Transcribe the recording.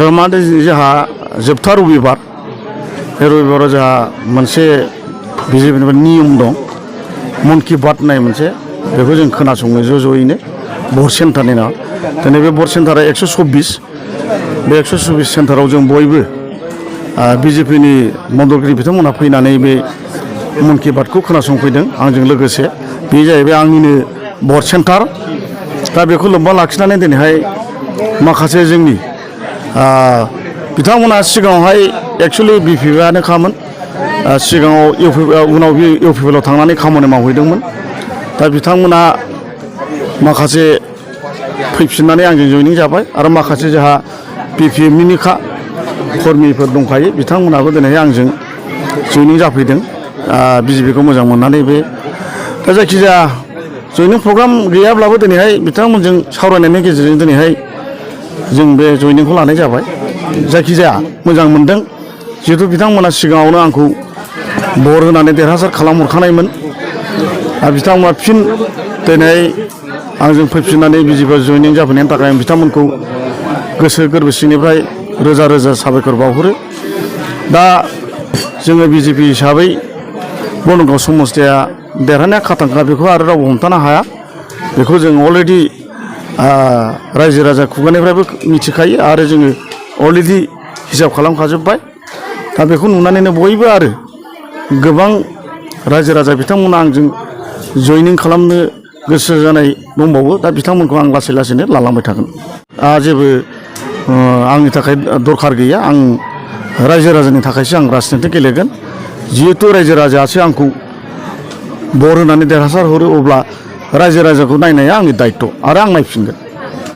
रमादे जोंहा जोबथा रबिबार बे रबिबाराव जोंहा मोनसे बिजेपिनिफ्राय नियम दं मन की बात होननाय मोनसे बेखौ जों खोनासङो ज'यैनो भट सेन्टारनि नाम दिनै बे भट सेन्टारा 124 बे 124 सेन्टाराव जों बयबो बिजेपिनि मददगिरि बिथांमोनहा फैनानै बे मन की बातखौ खोनासंफैदों आंजों लोगोसे बे जाहैबाय आंनिनो भट सेन्टार दा बेखौ लोब्बा लाखिनानै दिनैहाय माखासे जोंनि बिथांमोना सिगाङावहाय एक्सुवेलि बिपिआनोखामोन सिगाङाव उनाव इउपिपिएलाव थांनानै खामानि मावहैदोंमोन दा बिथांमोना माखासे फैफिननानै आंजों जयनिं जाबाय आरो माखासे जोंहा बिपिएमनिनोखा कर्मिफोर दंखायो बिथांमोनाबो दिनैहाय आंजों जयनिं जाफैदों बिजेपिखौ मोजां मोननानै बे दा जायखिजाया जयनिं प्रग्राम गैयाब्लाबो दिनैहाय बिथांमोनजों सावरायनायनि गेजेरजों दिनैहाय जों बे जयनिंखौ लानाय जाबाय जायखिजाया मोजां मोनदों जिहेतु बिथांमोना सिगाङावनो आंखौ भट होनानै देरहासार खालामहरखानायमोन आरो बिथांमोना फिन दिनै आंजों फैफिननानै बिजेपिआव जयनिं जाफैनायनि थाखाय आं बिथांमोनखौ गोसो गोरबो सिंनिफ्राय रोजा रोजा साबायखर बावहरो दा जोङो बिजेपि हिसाबै बनगाव समस्थिया देरहानाया खाथांखा बेखौ आरो रावबो हमथानो हाया बेखौ जों अलरेडि रायजो राजा खुगानिफ्रायबो मिथिखायो आरो जोङो अलरेडि हिसाब खालामखाजोब्बाय दा बेखौ नुनानैनो बयबो आरो गोबां रायजो राजा बिथांमोना आंजों जयनिं खालामनो गोसो जानाय दंबावो दा बिथांमोनखौ आं लासै लासैनो लालांबाय थागोन जेबो आंनि थाखाय दरखार गैया आं रायजो राजानि थाखायसो आं राजनिति गेलेगोन जिहेतु रायजो राजायासो आंखौ भट होनानै देरहासार हरो अब्ला रायजो राजाखौ नायनाया आंनि दायित्व आरो आं नायफिनगोन।